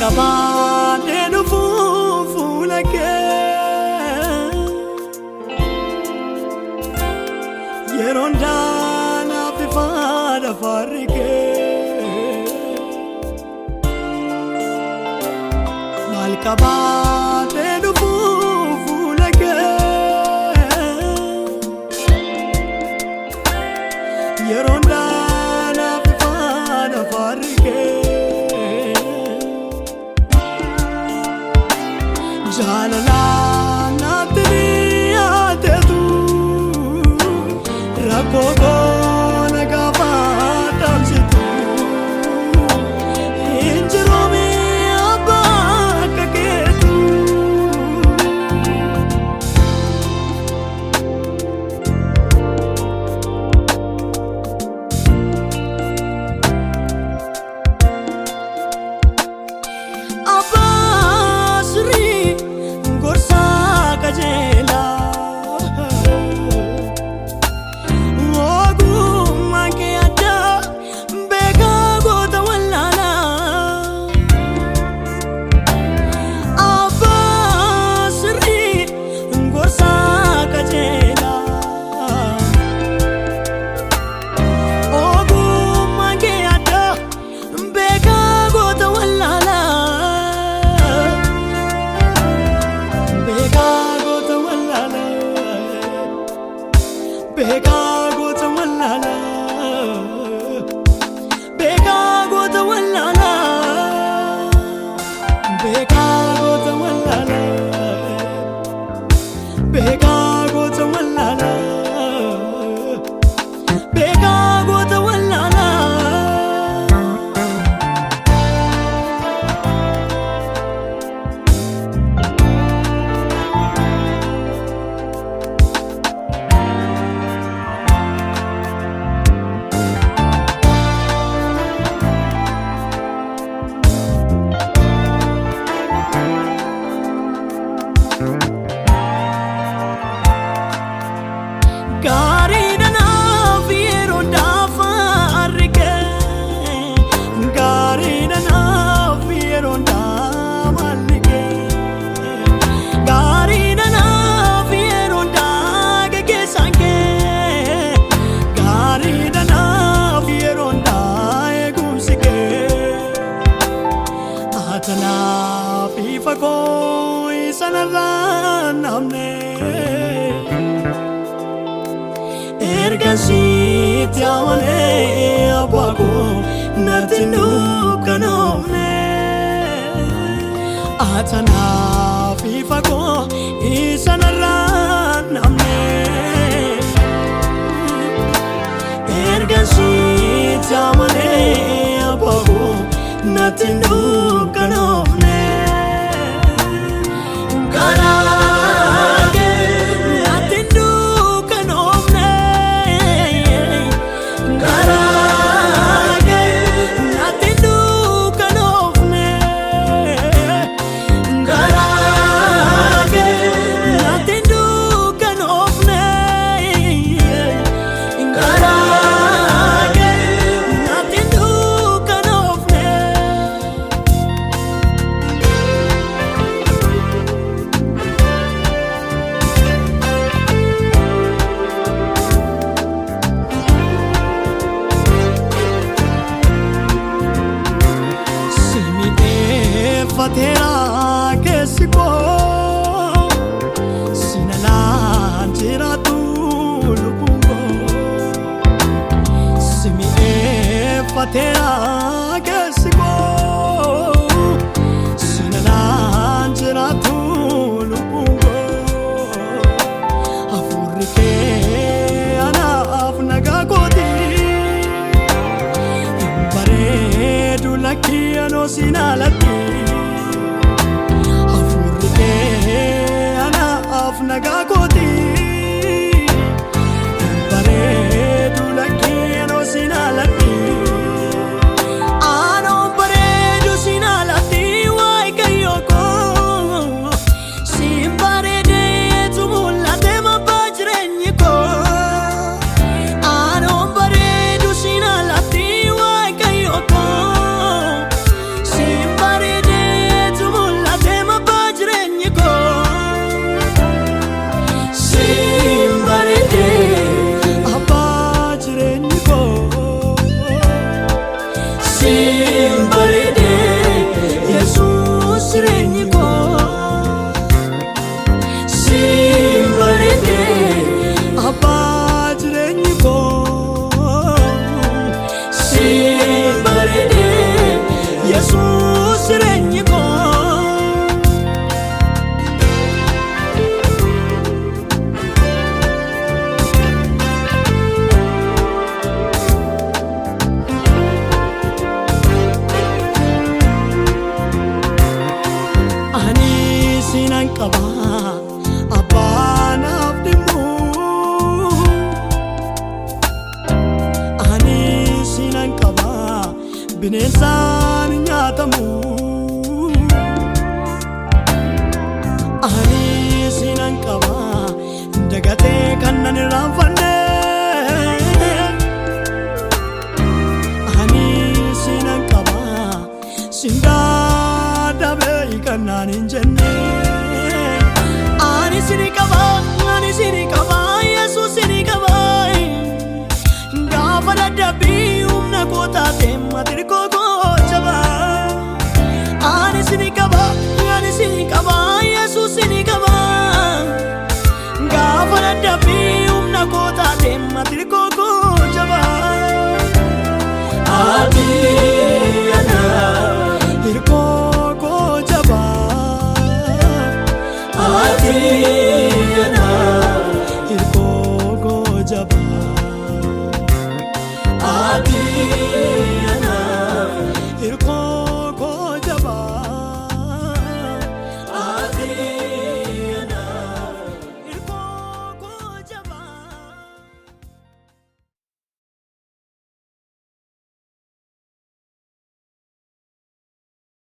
Qabaadhee dhufuu fuula kee yeroon daanaaf ifaadha faarri kee maal qabaadhee dhufuu fuula kee yeroon daanaaf ifaadha faarri kee. Jaalala naatti dhiyaatetu rakkoo koona gaafa dhaamsitu hin jiruumi abbaa akka keetu. Abbaa sirrii gorsaa qajeelaa ogummaan kee addaa beekaa goota wallaalaa. Abbaa sirrii gorsaa qajeelaa ogummaan kee addaa beekaa goota wallaalaa. Beekaa goota wallaalaa. Beekaa goota wallaalaa. Beekaa goota wallaalaa. Beekaa goota wallaalaa. Beekaa goota wallaalaa. Beekaa goota wallaalaa. Gaariidha naaf yeroo daafa argee gaariidha naaf yeroo daamallee gaariidha naaf yeroo daagaggeessaan kee gaariidha naaf yeroo daa eegumsi kee atanaaf ifa koo isa narraa namne. Erga sitti amanee abbaa koo natti dukkanoomne. Atanaaf ifa koo isa narraa namne. Erga sitti amanee abbaa koo natti dukkanoomne. Karaa kee natti dukkanoomne. Karaa kee natti dukkanoomne. Karaa kee natti dukkanoomne. Karaa kee natti dukkanoomne. Simi'eeffateera keessi koo sinalaan jiraatu lubbuun koo. Simi'eeffateera keessi koo sinalaan jiraatu lubbuun koo. Hafuurri kee anaaf nagaa kooti. Hin bareedu lakkii anoo siin alatti. Hafuurri kee anaaf nagaa kooti. Hin bareedu lakkii anoo siin alatti. Anoo bareedu siin alatti waaqayyo koo. Siin bareedeetu mul'ate mabbaa jireenyi koo. Anoo bareedu siin alatti waaqayyo koo. Siin bareedeetu. Siin bareedee Yesuus jireenyi koo. Siin bareedee abbaa jireenyi koo. Siin bareedee Yesuus jireenyi koo. Ani sinan qaba abbaa naaf dhimmu. Ani sinan qaba bineensaan hin nyaatamu. Ani sinan qaba dagatee kan nan irraanfanne. Ani sinan qaba sindaa dabee kan naan hin jenne. Ani sini qaba, ani sini qaba, Yesuus sini qaba. Gaafa dadhabbii humna koo taate mati koo koo jabaa. Ani sini qaba, ani sini qaba, Yesuus sini qaba. Gaafa dadhabbii humna koo taate mati koo koo jabaa. Ati anaaf hirkoo koo jabaa. Ati